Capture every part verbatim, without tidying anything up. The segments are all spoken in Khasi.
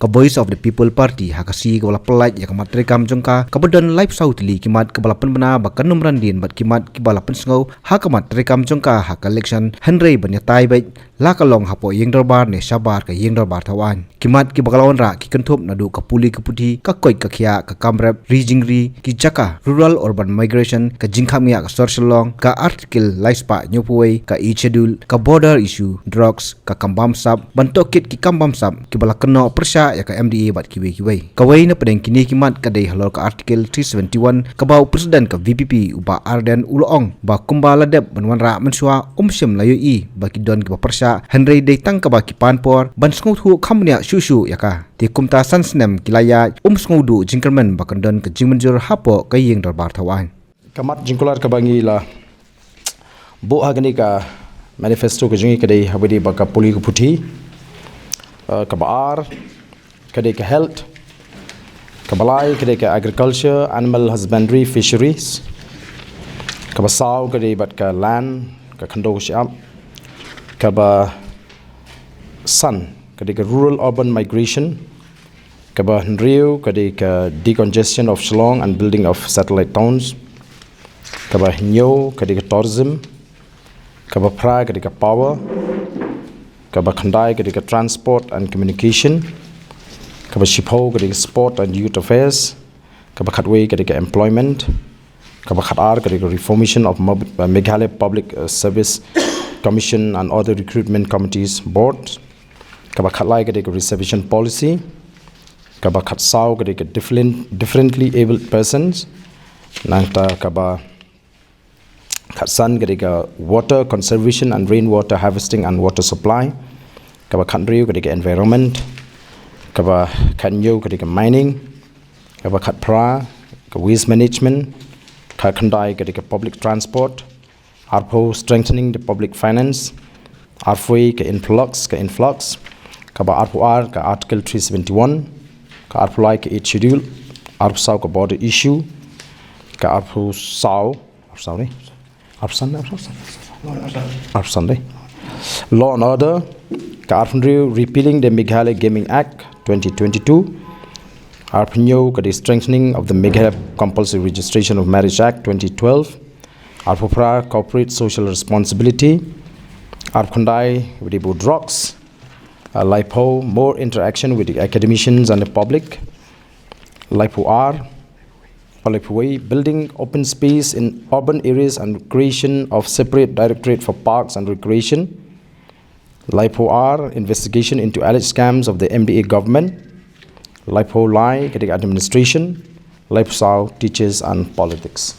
ka Voice of the People Party ha ka sngi kaba la pyllait ïa ka mat treikam jong ka kaba don laiphew saw tylli ki mat kiba la pynbna ba kan ym ran dien bad ki mat kiba la pynsngew ha ka mat treikam jong ka ha ka election, hynrei ban ïatai beit la ka long hapoh ïing dorbar ne shabar ka ïing dorbar thawaiñ. Ki mat kiba ka la wanrah ki kynthup naduh ka pule ka puthi, ka koit ka khiah, ka kam rep ri jingri, ki jaka, rural urban migration, ka jingkhapngiah ka sor Shillong, ka Article laispah hynñiewphew wei, ka Eighth Schedule, ka border issue, drugs, ka kam bamsap, ban tohkit ki kam bamsap kiba la kynnoh pyrshah ïa ka M D A bad kiwei kiwei. Kawei na pdeng kine ki mat ka dei halor ka Article three seventy-one, kaba u President ka V P P u Bah Ardent u la ong ba kumba la dep ban wanrah mynshuwa, um shym la ïohi ba ki don kiba pyrshah, hynrei dei tang kaba ki pan por ban sngewthuh kham bniah shuh shuh ïa ka. Te kumta san snem ki la ïaid, um sngewduh jingkyrmen ba kan don ka jingmynjur hapoh ka ïing dorbar thawaiñ. Ka mat jingkular kaba ngi la buh ha kane ka manifesto ka jong ngi ka dei haba ïadei bad ka pule ka puthi. Eh, kaba ar ka dei ka health, kaba lai ka dei ka agriculture, animal husbandry, fisheries, kaba saw ka dei bad ka land, ka khyndew ka shyiap, kaba san ka dei ka rural urban migration, kaba hynriew ka dei ka decongestion of Shillong and building of satellite towns, kaba hynñiew ka dei ka tourism, kaba phra ka dei ka power, kaba khyndai ka dei ka transport and communication, kaba shiphew ka dei ka sport and youth affairs, kaba khatwei ka dei ka employment, kaba khatar ka dei ka reformation of Mob- uh, Meghalaya Public uh, Service Commission and other recruitment committees board, kaba khatlai ka dei ka reservation policy, kaba khatsaw ka dei ka different, differently abled persons, nangta kaba khatsan ka dei ka water conservation and rainwater harvesting and water supply, kaba khathynriew ka dei ka environment, kaba khathynñiew ka dei ka mining, kaba khatphra ka waste management, khatkhyndai ka dei ka public transport, arphew strengthening the public finance, arphew ka influx, ka influx, kaba arphew ar ka Article three seventy-one, ka arphew lai ka Eighth Schedule, arphew saw ka border issue, ka arphew saw, arphew saw ni? Arphew san, arphew san. Arphew san ni? Law and order, ka arphew hynriew repealing the Meghalaya Gaming Act twenty twenty-two, arphew hynñiew ka dei strengthening of the Meghalaya Compulsory Registration of Marriage Act twenty twelve, arphew phra corporate social responsibility, arphew khyndai ka dei bad drugs, uh, laiphew more interaction with the academicians and the public, laiphew ar, laiphew wei building open space in urban areas and creation of separate directorate for parks and recreation, laiphew ar investigation into alleged scams of the M D A government, laiphew lai ka dei ka administration, laiphew saw teachers and politics.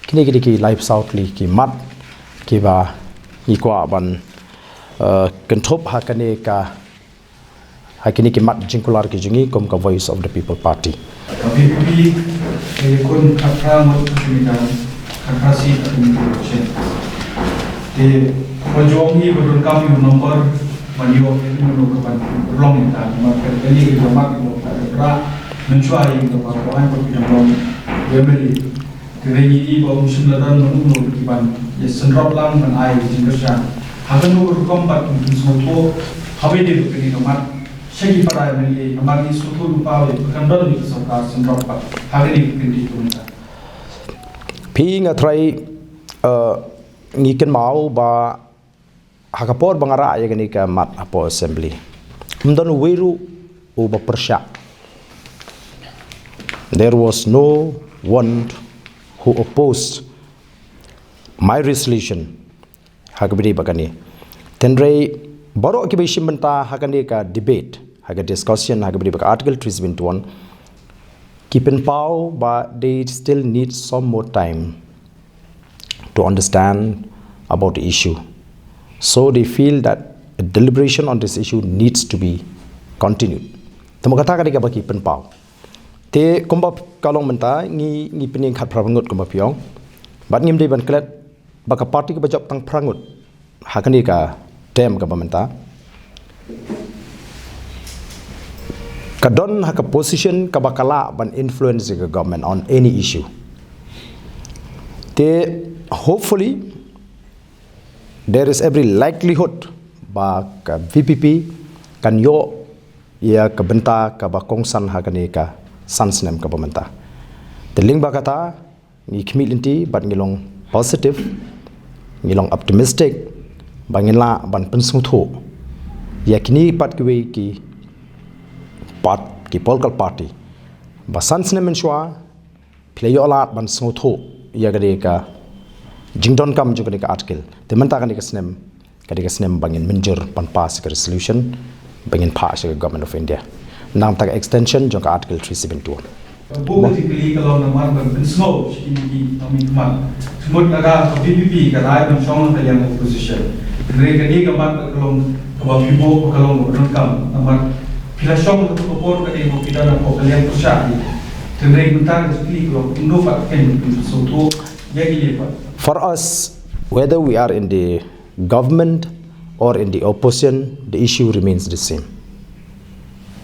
Kine ki dei ki laiphew saw tylli ki mat kiba ngi kwah ban uh, kynthup ha kane ka ha kine ki mat jingkular ki jong ngi kum ka Voice of the People Party. Ka V P P ka ïakhun khatphra ngut ha kane ka khatphra seat ha kane ka election. Te ba jong ngi ba donkam ïa u number ban ïoh ïa u number ka ban long ïa ka mat ka kane ka mat ka ba ka mynshuwa ïa ka ba ko an ba ki dang long. Te ba ngi Te ngi ïohi ba um shym la don mano mano ki ban ïa synrop lang ban ai jingkyrshan. Ha kano ka rukom pat kin sngewthuh haba ïadei bad kane ka mat sha ki para M L A namar ngi sngewthuh lypa ba kan don ïa ka sorkar synrop pat ha kane ka kyndit ka mynta. Phi nga trai, eh, ngi kynmaw ba ha ka por ba nga rah ïa kane ka mat hapoh assembly, ym don uwei ruh uba pyrshah. There was no one who opposed my resolution ha kaba ïadei bad kane. Hynrei baroh kiba shim bynta ha kane ka debate, ha ka discussion ha kaba ïadei bad ka Article three seventy-one, ki pynpaw ba they still need some more time to understand about the issue. So they feel that a deliberation on this issue needs to be continued. Te ma kata ka dei kaba ki pynpaw. Te kumba ka long mynta ngi, ngi pynïeng khatphra ngut kumba phi ong. Bad ngim dei ban klet ba ka party kaba jop tang phra ngut ha kane ka term kaba mynta ka don ha ka position kaba ka lah ban influence ka government on any issue. Te hopefully there is every likelihood ba ka V P P kan ïoh ïa ka bynta kaba kongsan ha kane ka san snem kaba mynta. Te lyngba kata, ngi khmih lynti bad ngi long positive, ngi long optimistic ba ngin lah ban pynsngewthuh ïa kine pat kiwei ki part, ki political party ba san snem mynshuwa phi la ïoh lad ban sngewthuh ïa kane ka jingdonkam jong kane ka article. Te mynta kane ka snem, kane ka snem ba ngin mynjur ban pass ka resolution ba ngin phah sha ka Government of India. Nangta ka extension jong ka Article three seven two. Ka buh ka jingkylli ka long namar ban pynsngew sha kine ki nongmihkhmat. Sngewbha ka VPP ka rai ban shong ha ka liang opposition. Hynrei kane ka mat ka long kaba phi buh ka long kaba donkam namar phi la shong ha ka por kane ba phi don ha ka liang pyrshah. Hynrei mynta ka jingkylli ka long kumno pat kin pynsngewthuh ïa ki liang pat. For us, whether we are in the government or in the opposition, the issue remains the same.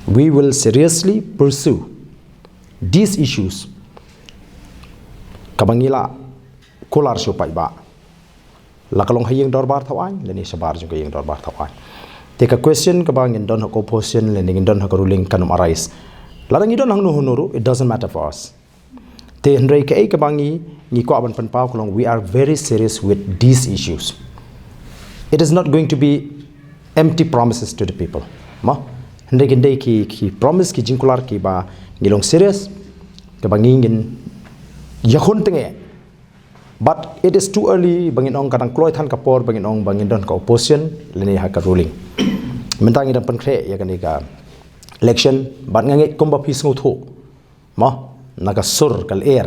We will seriously pursue these issues. Kaba ngi la kular sha u paidbah, la ka long ha ïing dorbar thaw aiñ lane shabar jong ka ïing dorbar thaw aiñ. Te ka question kaba ngin don ha ka opposition lane ngin don ha ka ruling kan ym arise. Lada ngi don hangno hangno ruh, it doesn't matter for us. Te hynrei kaei kaba ngi, ngi kwah ban pynpaw ka long, we are very serious with these issues. It is not going to be empty promises to the people. Mo? Hynrei kin dei ki, ki promise, ki jingkular kiba ngi long serious, kaba ngi ngin ïakhun tyngeh. But it is too early ba ngin ong, ka dang kloi than ka por ba ngin ong ba ngin don ha ka opposition lane ha ka ruling. Mynta ngi dang pynkhreh ïa kane ka election, bad nga ngeit kumba phi sngewthuh, mo, na ka sur ka lyer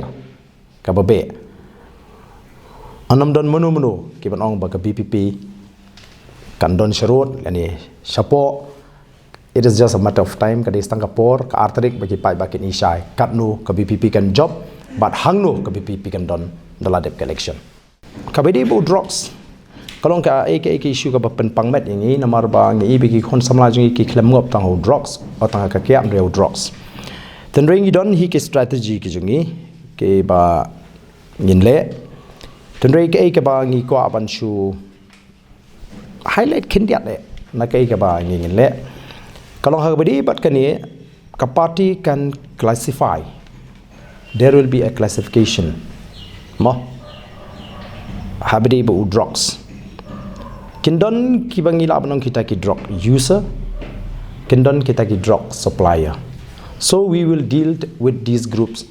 kaba beh, ym don mano mano kiban ong ba ka VPP kan don sharud lane shapoh. It is just a matter of time, ka dei tang ka por, ka ar tarik ba ki paidbah kin i shai katno ka VPP kan jop bad hangno ka VPP kan don da la dep ka election. Kaba dei ba u drugs ka long kaei kaei ka issue kaba pynpang met ïa ngi, namar ba ngi i ba ki khun samla jong ngi ki khlem ngop tang ha u drugs, o tang ha ka kiad hynrei ha u drugs. Te hynrei ngi don hi ki strategy ki jong ngi kiba ngin leh. Te hynrei kaei kaba ngi kwah ban shu highlight khyndiat eh na kaei kaba ngi ngin leh, ka long ha kaba dei bad kane, ka party kan classify. There will be a classification, mo, ha kaba dei ba u drugs. Kin don kiba ngi lah ban ong kita ki drug user, kin don kita ki drug supplier. So we will deal with these groups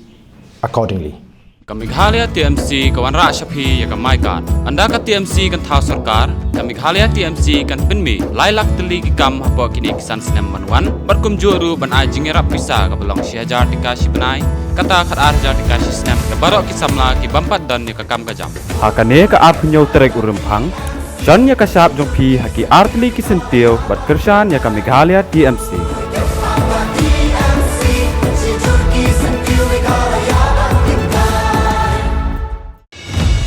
accordingly. Ka Meghalaya TMC ka wanrah sha phi ïa ka MyKad. Ynda ka TMC kan thaw sorkar, ka Meghalaya TMC kan pynmih lai lak tylli ki kam hapoh kine ki san snem ban wan, bad kumjuh ruh ban ai jingïarap pisa kaba long shi hajar tyngka shi bnai, kata khatar hajar tyngka shi snem da baroh ki samla ki bym pat don ïa ka kam ka jam. Ha kane ka arphew hynñiew tarik u Rymphang, shon ïa ka shap jong phi ha ki ar tylli ki syntiew bad kyrshan ïa ka Meghalaya TMC.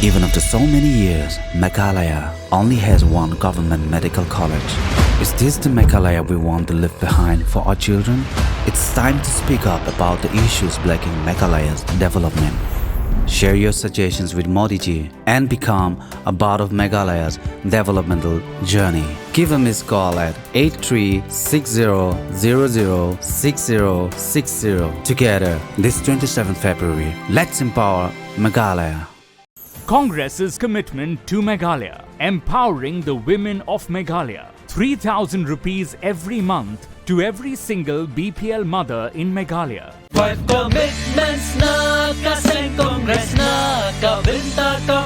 Even after so many years, Meghalaya only has one government medical college. Is this the Meghalaya we want to leave behind for our children? It's time to speak up about the issues blocking Meghalaya's development. Share your suggestions with Modi ji and become a part of Meghalaya's developmental journey. Give a missed call at eight three six zero zero zero six zero six zero. Together, this twenty-seventh February, let's empower Meghalaya. Congress's commitment to Meghalaya, empowering the women of Meghalaya. Three thousand rupees every month to every single B P L mother in Meghalaya. Five commitments na ka seng Congress na ka bynta ka